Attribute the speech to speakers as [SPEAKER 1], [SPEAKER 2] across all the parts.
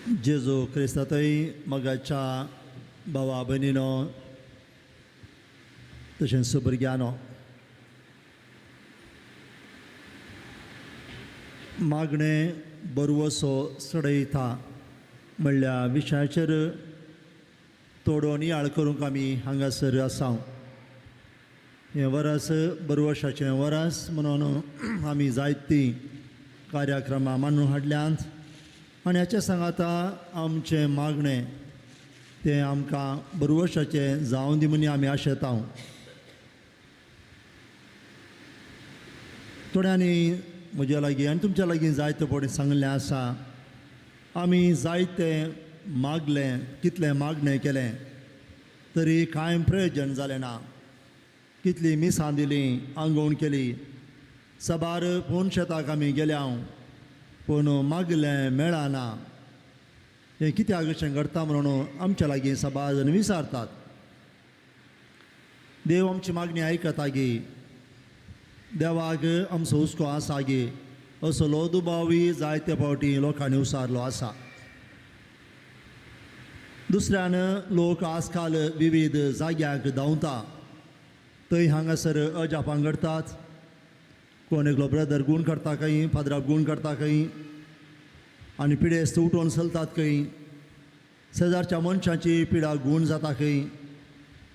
[SPEAKER 1] जेजू क्रिस्तांतय मोगाच्या भावा भयणीनो तशेंच भुरग्यांनो, मागणें बरवसो चडयता म्हणल्या विशयाचेर थोडो नियाळ करूंक आमी हांगासर आसा. हें वरस बरवशाचें वरस म्हणून आमी जायतीं कार्यक्रमां मांडून हाडल्यांत आनी हाचे सांगाता आमचें मागणें तें आमकां बरवशाचें जावं दी म्हूण आमी आशेता. थोड्यांनी म्हज्या लागीं आनी तुमच्या लागीं जायते फावटी सांगिल्लें आसा, आमी जायतें मागलें, कितलें मागणें केलें तरी कांय प्रयोजन जालें ना. कितलीं मिसां दिलीं, आंगवण केली, साबार फोन शेताक आमी गेल्या पूण मागलें मेळना. हें कित्याक अशें घडटा म्हणून आमच्या लागीं साबार जाण विचारतात. देव आमची मागणी आयकता गी, देवाक आमचो हुस्को आसा गी, असलो दुबावूय जायते फावटी लोकांनी उसारलो आसा. दुसऱ्यान लोक आजकाल विविध जाग्यांक धांवता, थंय हांगासर अजापां घडटात. कोण एकलो ब्रदर गूण करता खंय, फादराक गूण करता खंय आनी पिडेस्त उठोवन चलतात खंय, शेजारच्या मनशांची पिडा गूण जाता खंय.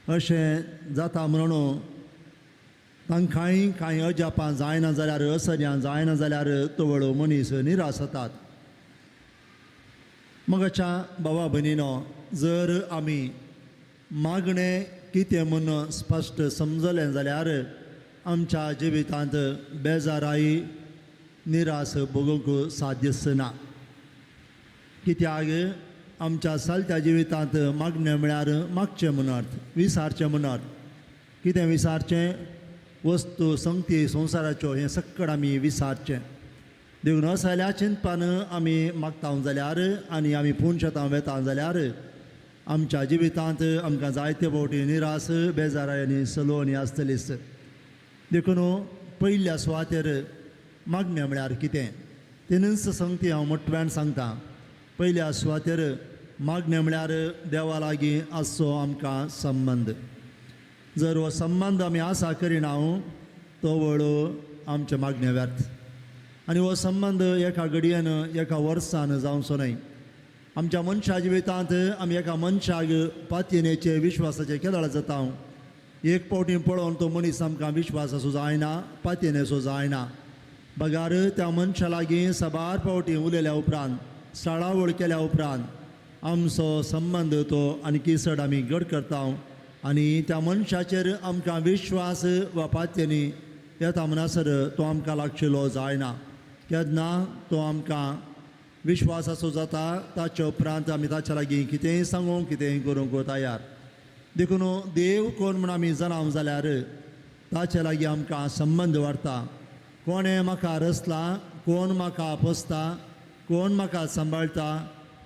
[SPEAKER 1] अशें जाता म्हणून तांकांय कांय अजापां जायना जाल्यार, असर्यां जायना जाल्यार तवळ मनीस निराश जातात. मगाच्या भावा भयणीनो, जर आमी मागणें कितें म्हूण स्पश्ट समजलें जाल्यार आमच्या जिवितांत बेजाराय निराश भोगूंक साध्यच ना. कित्याक आमच्या चलत्या जिवितांत मागणें म्हळ्यार मागचें म्हूण अर्थ, विसारचें म्हूण अर्थ. कितें विसारचें? वस्तू संगती संवसाराच्यो हें सक्कड आमी विसारचें. देखून असल्या चिंतपान आमी मागता जाल्यार आनी आमी पूण शेतां वेता जाल्यार आमच्या जिवितांत आमकां जायते फावटी निराश, बेजाराय आनी सलोवणी आसतलीच. देखून पयल्या सुवातेर मागणें म्हळ्यार कितें तिनूच संगती हांव मोटव्यान सांगता. पयल्या सुवातेर मागणें म्हळ्यार देवा लागीं आसचो आमकां संबंद. जर हो संबंद आमी आसा करिना तो वळ आमचें मागणें व्यर्थ. आनी हो संबंद एका घडयेन एका वर्सान जावचो न्हय. आमच्या मनशा जिवितांत आमी एका मनशाक पातयेनेचे विश्वासाचे केदळ जाता. एक फावटी पळोवन तो मनीस आमकां विश्वासाचो जायना, पातयेनेचो जायना. बगार त्या मनशा लागीं साबार फावटी उलयल्या उपरांत, साळावळ केल्या उपरांत आमचो संबंद तो आनी चड आमी घट करता आनी त्या मनशाचेर आमकां विश्वास वा पातयेनी येता म्हणसर तो आमकां लागशिल्लो जायना. केन्ना तो आमकां विश्वासाचो जाता ताच्या उपरांत आमी ताच्या लागीं कितेंय सांगूंक कितेंय करूंक तयार. देखून देव कोण म्हूण आमी जाणाव जाल्यार ताचे लागीं आमकां संबंद वाडटा. कोणें म्हाका रचला, कोण म्हाका पोसता, कोण म्हाका सांबाळटा,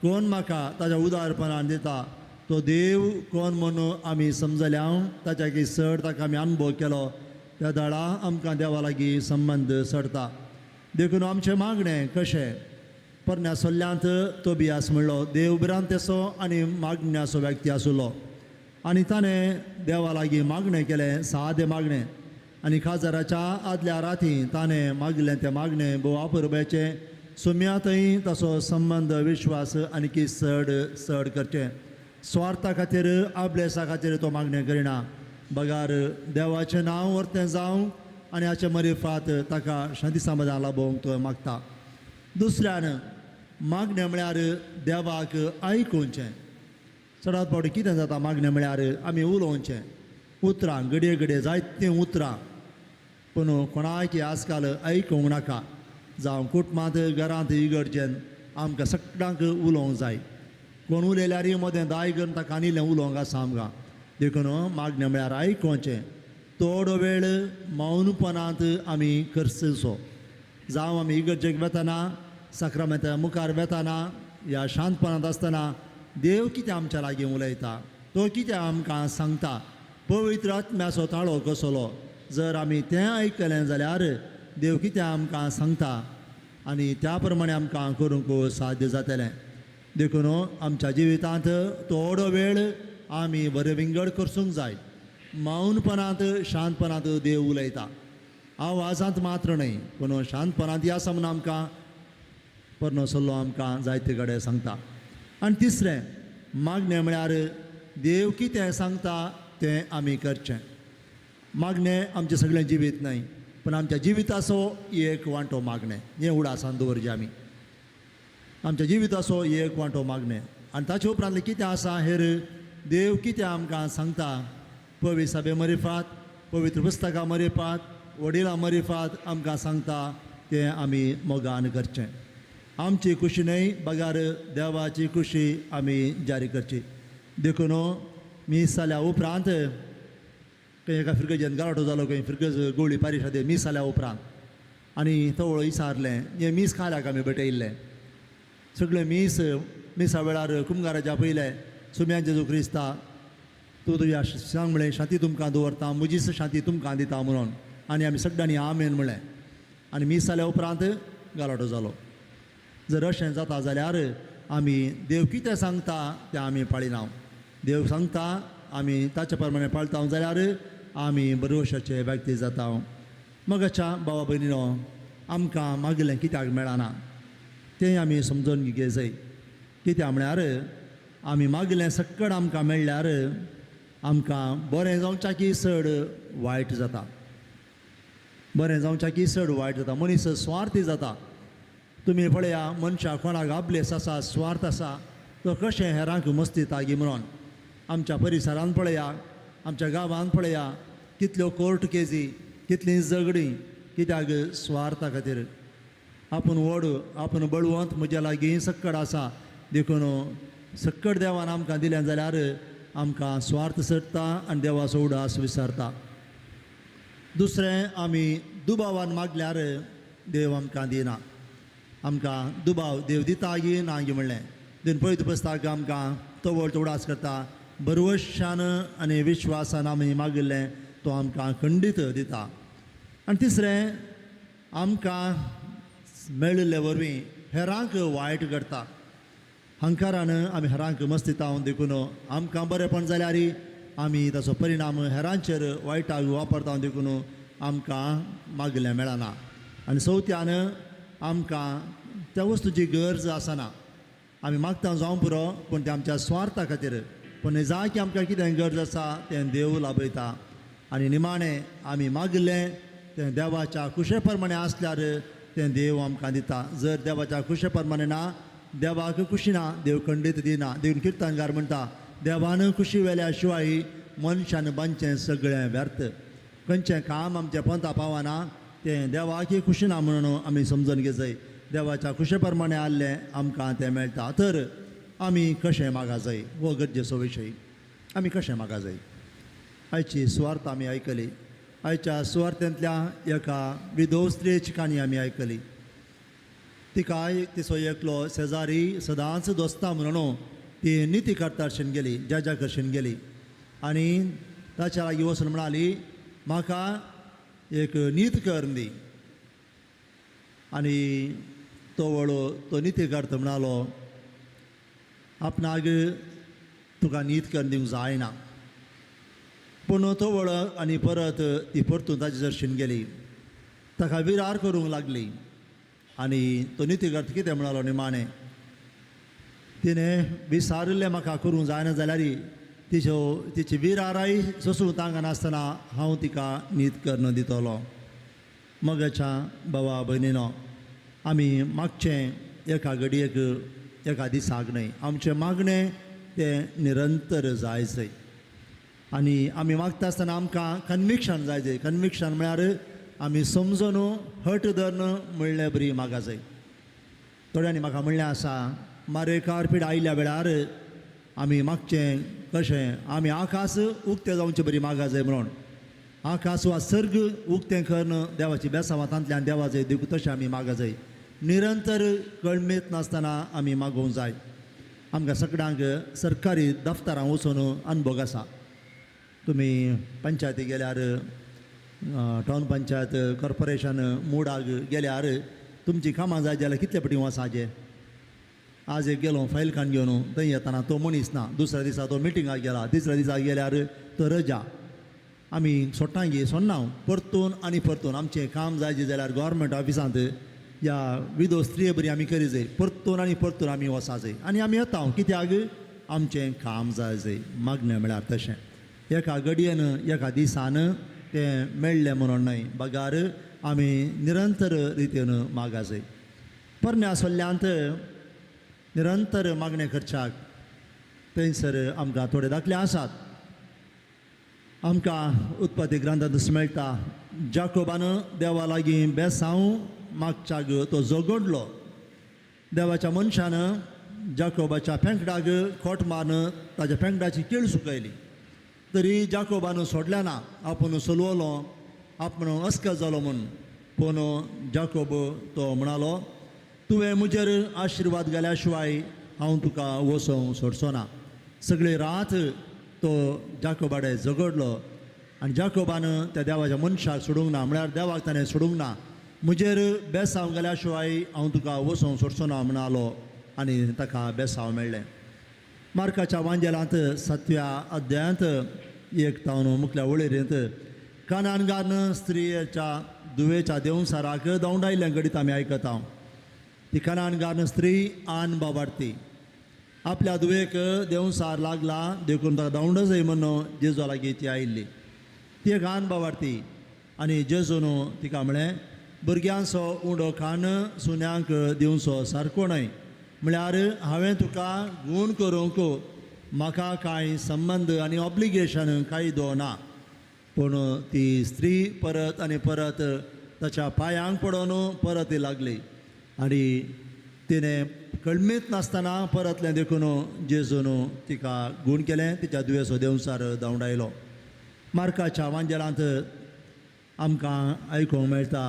[SPEAKER 1] कोण म्हाका ताच्या उदारपणान दिता, तो देव कोण म्हणून आमी समजल्या, ताच्या की चड ताका आमी अनुभव केलो त्या दाडा आमकां देवा लागीं संबंद चडता. देखून आमचें मागणें कशें परण्या सल्ल्यांत तोबियास म्हणलो देव भिरांतेचो आनी मागण्याचो व्यक्ती आशिल्लो आनी ताणें देवा लागीं मागणें केलें, सादें मागणें. आनी खाजराच्या आदल्या राती ताणें मागलें तें मागणें भोव अपुरबायेचें. सुम्या थंय ताचो संबंद विश्वास आनीकी चड चड करचें. स्वार्था खातीर आबलेसा खातीर तो मागणें करिना, बगार देवाचें नांव वर्तें जावं आनी हाचे मरिफात ताका शांती समाधान लाभोवंक तो मागता. दुसऱ्यान मागणें म्हळ्यार देवाक आयकुचें. चडात फावटी कितें जाता, मागणें म्हळ्यार आमी उलोवचें, उतरां घडये घडये जायतीं उतरां, पूण कोणाक आजकाल आयकूंक नाका. जावं कुटुंबांत घरांत इगर्जेन आमकां सगळ्यांक उलोवंक जाय. कोण उलयल्यारय मदें दाय करून ताका आनी इल्लें उलोवंक आसा आमकां. देखून मागणें म्हळ्यार आयकुचें. थोडो वेळ मौनपणांत आमी खर्चचो. जावं आमी इगर्जेक वेतना, साक्रामेंता मुखार वेतना या शांतपणांत आसतना देव कितें आमच्या लागीं उलयता, तो कितें आमकां सांगता, पवित्र आत्म्याचो ताळो कसलो, जर आमी तें आयकलें जाल्यार देव कितें आमकां सांगता आनी त्या प्रमाणे आमकां करूंक साध्य जातलें. देखून आमच्या जिवितांत थोडो वेळ आमी बरें विंगड करसूंक जाय. मौनपणांत शांतपणांत देव उलयता, आवाजांत मात्र न्हय, पूण शांतपणांत आसा म्हणून आमकां पोरनो सल्लो आमकां जायते कडेन सांगता. आनी तिसरें मागणें म्हळ्यार देव कितें सांगता तें आमी करचें. मागणें आमचें सगळें जिवीत न्हय, पूण आमच्या जिविताचो एक वांटो मागणें, हें उडासान दवरचें आमी. आमच्या जिविताचो एक वांटो मागणें आनी ताचे उपरांत कितें आसा हेर देव कितें आमकां सांगता, पवित्र सभे मरिफात, पवित्र पुस्तकां मरिफात, वडिलां मरिफात आमकां सांगता तें आमी मोगान करचें. आमची खुशी न्हय बगार देवाची खुशी आमी जारी करची. देखून मीस जाल्या उपरांत खंय एका फिरगजेन गाराटो जालो, खंय फिरगज गोळी पारिशादे मीस जाल्या उपरांत आनी तवळ इसारलें हें मीस खाल्याक आमी भेटयल्लें. सगळें मीस मिसा वेळार कुमगाराच्या पयलें सुम्यान जेजू क्रिस्ता तूं तुज्या सांग म्हळें शांती तुमकां दवरता, म्हजीच शांती तुमकां दिता म्हणून, आनी आमी सगळ्यांनी आमेन म्हळें. आनी मीस जाल्या उपरांत गालाटो जालो. जर अशें जाता जाल्यार आमी देव कितें सांगता तें आमी पाळिना. देव सांगता आमी ताचे प्रमाणे पाळता जाल्यार आमी बरोवशाचे व्यक्ती जाता. मगाच्या भावा भयणीनो, आमकां मागिल्लें कित्याक मेळना तें आमी समजून घेवंक जाय. कित्याक म्हळ्यार आमी मागिल्लें सक्कड आमकां मेळ्ळ्यार आमकां बरें जावच्याकी चड वायट जाता, बरें जावच्याकी चड वायट जाता. मनीस स्वार्थी जाता. तुमी पळया मनशाक कोणाक आबलेस आसा, स्वार्थ आसा, तो कशें हेरांक मस्ती गी म्हणून. आमच्या परिसरांत पळया, आमच्या गांवांत पळया, कितल्यो कोर्ट केजी, कितलीं झगडीं, कित्याक स्वार्था खातीर. आपूण व्हड, आपूण बळवंत, म्हज्या लागीं सक्कड आसा, देखून सक्कड देवान आमकां दिलें जाल्यार आमकां स्वार्थ सरता आनी देवाचो उडास विसरता. दुसरें, आमी दुबावान मागल्यार देव आमकां दिना. आमकां दुबाव देव दिता गी ना गी म्हणलें. देन पयत पुस्तक आमकां तवळ उडास करता, बरवशान आनी विश्वासान आमी मागिल्लें तो आमकां खंडीत दिता. आनी तिसरें, आमकां मेळिल्ले वरवीं हेरांक वायट करता. हंकारान आमी हेरांक मस्तिता देखून आमकां बरेंपण जाल्यार आमी ताचो परिणाम हेरांचेर वायटाक वापरता देखून आमकां मागिल्लें मेळना. आनी चवथ्यान आमकां त्या वस्तूची गरज आसना. आमी मागता जावं पुरो, पूण तें आमच्या स्वार्था खातीर. पूण जाय की आमकां कितें गरज आसा तें देव लाभयता. आनी निमाणें आमी मागिल्लें तें देवाच्या खुशे प्रमाणें आसल्यार तें देव आमकां दिता. जर देवाच्या खुशे प्रमाणें ना, देवाक खुशी ना, देव खंडीत दिना. देखून किर्तनकार म्हणटा, देवान खुशी वेल्या शिवाय मनशान बांदचें सगळें व्यर्थ. खंयचें काम आमचें पंथा पावना तें देवाकी खुशी ना म्हणून आमी समजून घेवं. देवाच्या खुशे प्रमाणें आहलें आमकां तें मेळटा. तर आमी कशें मागा जाय हो गरजेचो विशय. आमी कशें मागा जाय? आयची सुवार्थ आमी आयकली. आयच्या सुवार्थेंतल्या एका विधव स्त्रियेची काणी आमी आयकली. तिका तिचो एकलो शेजारी सदांच दोस्ता म्हणून ती निती करताशेन गेली, जजा करशेन गेली आनी ताच्या लागीं वचून म्हणाली, म्हाका एक नीत कर दी. आनी तो वळो तो निती करता म्हणालो, आपणाक तुका नीत करून दिवंक जायना. पूण तो वळ आनी परत ती परतून ताजे जरशीन गेली, ताका विरार करूंक लागली. आनी तो नितीकर्त कितें म्हणालो निमाणें, तिणें विसारिल्लें म्हाका करूंक जायना जाल्यार तिच्यो तिची विराराय सोसूंक तांकनासतना हांव तिका नीत करून दितलो. मगाच्या भावा भयणीनो, आमी मागचें एका घडयेक एका दिसाक न्हय, आमचें मागणें तें निरंतर जाय जय. आनी आमी मागता आसतना आमकां कन्विक्शन जाय जाय. कन्विक्शन म्हळ्यार आमी समजून हट धरून म्हणलें बरी मागा जाय. थोड्यांनी म्हाका म्हणलें आसा, मारेकार पीड आयल्या वेळार आमी मागचें कशें, आमी आकाश उक्तें जावचें बरी मागा जाय म्हणून. आकाश वा सर्ग उक्तें करून देवाची बेसांवां तांतल्यान देवा जाय, देखून तशें आमी मागा जाय. निरंतर कळमेत नासतना आमी मागोवंक जाय. आमकां सगळ्यांक सरकारी दफ्तरां वचून अनुभव आसा. तुमी पंचायती गेल्यार, टावन पंचायत, कॉर्पोरेशन, मुडाग गेल्यार तुमची कामां जाय जाल्यार कितले पटी वचाचें. आज एक गेलो फायल काण घेवन, थंय येताना तो मनीस ना. दुसऱ्या दिसा तो मिटिंगाक गेला, तिसऱ्या दिसा गेल्यार तो रजा. आमी सोडटा गे सोडना. परतून आनी परतून आमचें काम जायचें जाल्यार गोवोरमेंट ऑफिसांत या विदो स्त्रिये बरी आमी करी जाय. परतून आनी परतून आमी वचा जाय आनी आमी येता. कित्याक? आमचें काम जाय जाय. मागणें म्हळ्यार तशें एका घडयेन एका दिसान तें मेळ्ळें म्हणून न्हय, बगार आमी निरंतर रितीन मागा जाय. पोरण्या सल्ल्यांत निरंतर मागणें करच्याक थंयसर आमकां थोडे दाखले आसात. आमकां उत्पत्ती ग्रंथांत मेळटा, जाकोबान देवा लागीं बेसांव मागच्याक तो झगडलो. देवाच्या मनशान जाकोबाच्या पेंकडाक खोट मारून ताच्या पेंकडाची केळ सुकयली, तरी जाकोबान सोडलें ना. आपूण सोलवलो, आपूण अस्कत जालो म्हूण. पूण जाकोब तो म्हणालो, तुवें म्हजेर आशिर्वाद घाल्या शिवाय हांव तुका वचोंक सोडचो ना. सगळी रात तो जाकोबाडे झगडलो आनी जाकोबान त्या देवाच्या मनशाक सोडूंक ना, म्हळ्यार देवाक ताणें सोडूंक ना. म्हजेर बेसांव घाल्या शिवाय हांव तुका वचोंक सोडचो ना म्हणालो आनी ताका बेसांव मेळ्ळें. मार्काच्या वांजेलांत सातव्या अध्यायांत एक तावन मुखल्या वळेरेंत कानानगारन स्त्रियेच्या दुवेच्या देवसाराक धांवडायल्लें घडीत आमी आयकता. ती कानानगारन स्त्री आन बाबाडती आपल्या धुवेक देंवसार लागला देखून ताका धांवड जाय म्हूण जेजू लागीं ती आयिल्ली. ती एक आन बाबाडती आनी जेजून तिका म्हळें, भुरग्यांचो उंडो खाण सुण्यांक दिवचो सारको न्हय. म्हळ्यार हांवें तुका गूण करूंक म्हाका कांय संबंद आनी ऑब्लिगेशन कायदो ना. पूण ती स्त्री परत आनी परत ताच्या पांयांक पडोन परत लागली आनी तिणें कळमीत नासतना परतलें. देखून जेजून तिका गूण केलें, तिच्या दुयेंसो देंवसार धांवडायलो. मार्काच्या वांजेलांत आमकां आयकूंक मेळटा,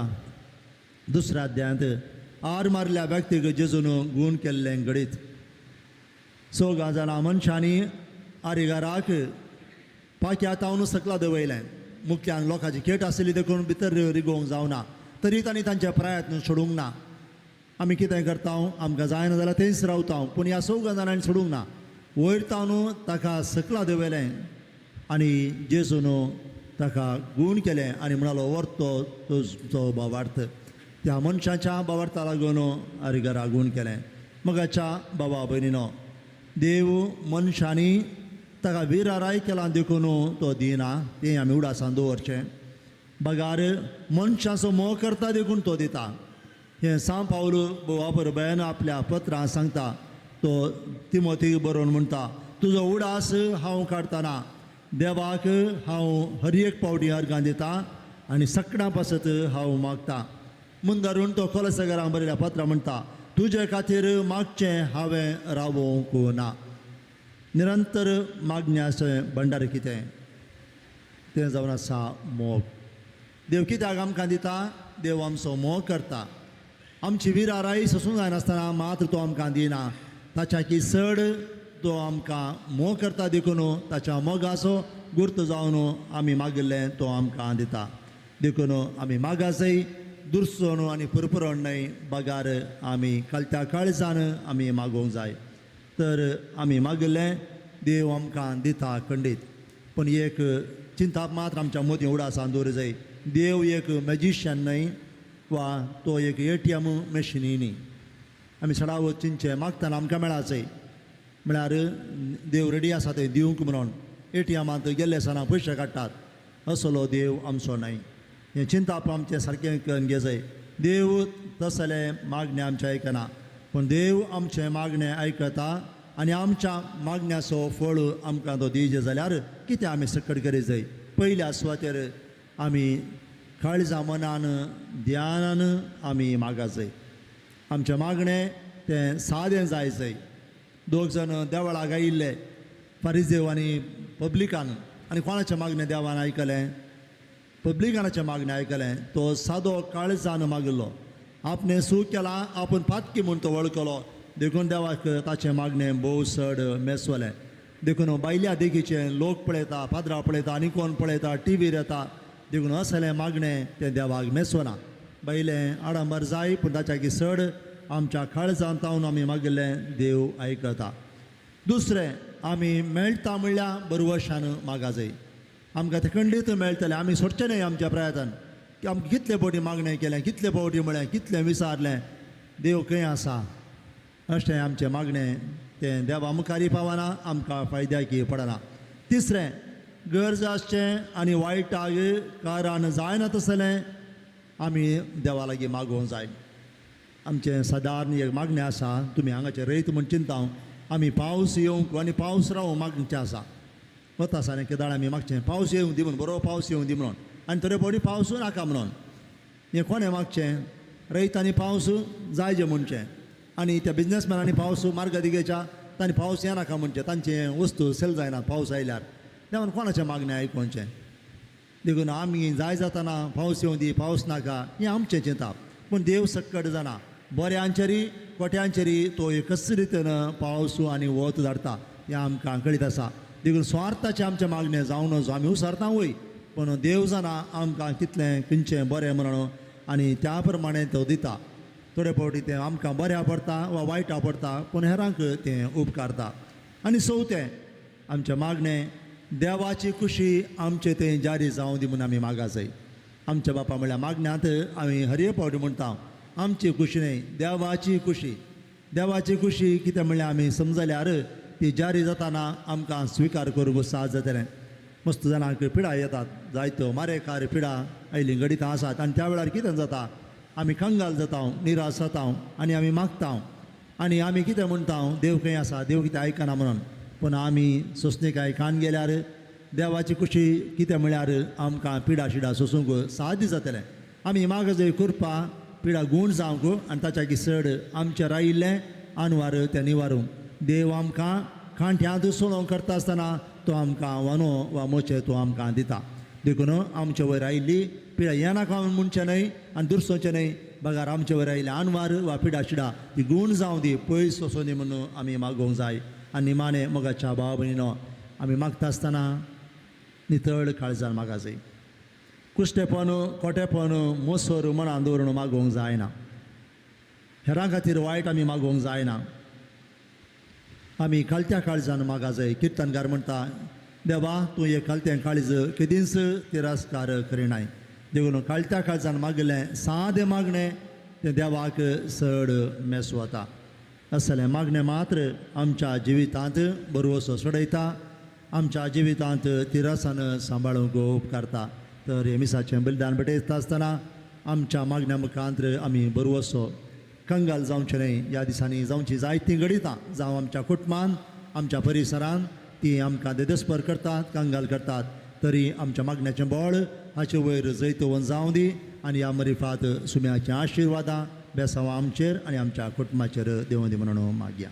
[SPEAKER 1] दुसऱ्या अध्यायांत आर मारल्या व्यक्तीक जेजून गूण केल्लें घडीत. चौगां जाणां मनशांनी आरिगाराक पाक्या तावन सकला दवयलें. मुख्यान लोकांची खेट आसली देखून भितर रिगोवंक जावना, तरी तांणी तांचे प्रयत्न सोडूंक ना. आमी कितें करता? आमकां जायना जाल्यार थंयच रावता. पूण ह्या चौगां जाणांनी सोडूंक ना. वयर तावन ताका सकला दवयलें आनी जेजून ताका गूण केलें आनी म्हणालो, व्हर तो तुजो भावार्थ. त्या मनशाच्या भावार्था लागून आरिगारा गूण केलें. मगाच्या बाबा भयणीनो, देव मनशांनी ताका विराराय केला देखून तो दिना तें आमी उडासान दवरचें. बगार मनशाचो मोग करता देखून तो दिता. हें सांव पावल वापर बयान आपल्या पत्रां सांगता. तो तिमोतीक बरोवन म्हणटा, तुजो उडास हांव काडटना देवाक हांव हर एक पावटी अर्गां दिता आनी सगळ्यां पासत हांव मागता. मुंदारून तो कोलसगरां बरयल्या पत्रां म्हणटा, तुजे खातीर मागचें हांवें रावोवंक ना. निरंतर मागण्याचें भंडार कितें? तें जावन आसा मोग. देव कित्याक आमकां दिता? देव आमचो मोग करता. आमची विराराय सोसूंक जायनासतना मात्र तो आमकां दिना. ताच्या की चड तो आमकां मोग करता देखून ताच्या मोगाचो गुर्त जावन आमी मागिल्लें तो आमकां दिता. देखून आमी मागासय दुरसोन आनी पुरपुरण न्हय, बगार आमी कालत्या काळजान आमी मागोवंक जाय. तर आमी मागिल्लें देव आमकां दिता खंडीत. पूण एक चिंताप मात्र आमच्या मदीं उडासान दवर जाय, देव एक मॅजिशियन न्हय वा तो एक एटीएम मशिनी न्ही. आमी सडावत चिंतचें मागतना आमकां मेळाचय, म्हळ्यार देव रेडी आसा ते दिवंक म्हणून. एटीएमांत गेल्ले आसतना पयशे काडटात, असलो देव आमचो न्हय. हें चिंताप आमचें सारकें करून घेजाय. देव तसलें मागणें आमचें आयकना, पूण देव आमचें मागणें आयकता आनी आमच्या मागण्याचो फळ आमकां तो दिवचें जाल्यार कितें आमी सकट करीत जाय? पयल्या सुवातेर आमी काळजा मनान ध्यानान आमी मागाजय. आमचें मागणें तें सादें जाय जाय. दोग जाण देवळाक आयिल्ले, फारिजेव आनी पब्लिकान. आनी कोणाचें मागणें देवान आयकलें? पब्लिकानाचें मागणें आयकलें. तो सादो काळजान मागिल्लो. आपणें चूक केलां, आपूण पातकी म्हूण तो वळखलो, देखून देवाक ताचें मागणें भोव चड मेसवलें. देखून बायल्या देखीचें लोक पळयता, पाद्रा पळयता आनी कोण पळयता, टिवीर येता, देखून असलें मागणें तें देवाक मेसवना. बायलें आडंबर जाय, पूण ताच्या की चड आमच्या काळजांत तावन आमी मागिल्लें देव आयकता. दुसरें, आमी मेळटा म्हणल्यार बरवशान मागा जाय. आमकां तें खंडीत मेळटलें. आमी सोडचें न्हय आमच्या प्रयत्न की आमकां कितले फावटी मागणें केलें, कितले फावटी म्हळें, कितलें विचारलें, देव खंय आसा अशें आमचें मागणें तें देवा मुखारय पावना, आमकां फायद्याक पडना. तिसरें, गरज आसचें आनी वायटाक कारण जायना तसलें आमी देवा लागीं मागोवंक जाय. आमचें सादारण एक मागणें आसा, तुमी हांगाचें रयत म्हूण चिंता, आमी पावस येवंक आनी पावस रावूंक मागचें आसा. वता आसा आनी केदाळ आमी मागचें पावस येवंक दी म्हणून, बरो पावस येवंक दी म्हणून, आनी थोडे फावटी पावस नाका म्हणून. हें कोणें मागचें? रयतांनी पावस जाय जे म्हणचें, आनी त्या बिजनसमॅनांनी पावस मार्गा दिगेच्या तांणी पावस येनाका नाका म्हणचें, तांचें वस्तू सेल जायना पावस आयल्यार. देवान कोणाचें मागणें आयकोवचें? देखून आमी जाय जाताना पावस येवं दी पावस नाका हें आमचें चिंताप, पूण देव सक्कड जाणा बऱ्यांचेरी कोट्यांचेरी तो एकच रितीन पावस आनी वत धाडटा हें आमकां कळीत आसा. देखून स्वार्थाचें आमचें मागणें जावं नजो. आमी उसारता वय, पूण देव जाणा आमकां कितलें खंयचें बरें म्हणून, आनी त्या प्रमाणें तो दिता. थोडे फावटी तें आमकां बऱ्या पडटा वा वायटा पडटा, पूण हेरांक तें उपकारता. आनी चवथें, आमचें मागणें देवाची खुशी आमचें तें जारी जावं दी म्हूण आमी मागा जाय. आमच्या बापा म्हणल्यार मागण्यांत आमी हर एक फावटी म्हणटा आमची खुशी न्हय, देवाची खुशी. देवाची खुशी कितें म्हणल्यार आमी समजल्यार ती जारी जाताना आमकां स्विकार करूंक साथ जातलें. मस्त जाणांक पिडा येतात, जायत्यो मारेकार पिडा आयली घडितां आसात, आनी त्या वेळार कितें जाता, आमी कंगाल जाता, निराश जाता आनी आमी मागता आनी आमी कितें म्हणटा, देव खंय आसा, देव कितें आयकना म्हणून. पूण आमी सोंसणीकाय खान गेल्यार देवाची खुशी कितें म्हळ्यार आमकां पिडा शिडा सोसूंक साध्य जातलें. आमी मागजय कृपा पिडा गूण जावंक आनी ताच्या चड आमचें रायिल्लें आनवार तें निवारूंक. देव आमकां कांठ्यांत सोडोवंक करता आसतना तो आमकां वनो वा मोचे तो आमकां दिता. देखून आमचे वयर आयिल्ली पिडा येनाका म्हणचें न्हय आनी दुरसोचें न्हय, बगार आमचे वयर आयिल्ले आनवार वा पिडा शिडा ती गूण जावं दी, पयस वचों दी म्हणून आमी मागोवंक जाय. आनी निमाणें मोगाच्या भाव भयणीनो, आमी मागता आसतना नितळ काळजान मागा जाय. कुश्टेपण कोटेपण मोसोर मनान दवरून मागोवंक जायना. हेरां खातीर वायट आमी मागोवंक जायना. आमी खालत्या काळजान मागा जाय. किर्तनकार म्हणटा, देवा तूं एक खालतें काळीज केदींच तिरस्कार करिनाय. देखून खालत्या काळजान मागलें सादें मागणें तें देवाक चड मेस वता. असलें मागणें मात्र आमच्या जिवितांत बरवसो सोडयता, आमच्या जिवितांत तिरसान सांबाळूंक उपकारता. तर हे मिसाचें बलिदान भेटयता आसतना आमच्या मागण्या मुखांत आमी बरवसो कंगाल जावचें न्हय. ह्या दिसांनी जावची जायतीं घडितां जावं आमच्या कुटुंबान आमच्या परिसरान ती आमकां देदस्पर करतात, कंगाल करतात. तरी आमच्या मागण्याचें बळ हाचे वयर जैतवन जावं दी आनी ह्या मरिफात सुम्याचें आशिर्वादां बेसांव आमचेर आनी आमच्या कुटुंबाचेर देवूं दी म्हणून मागया.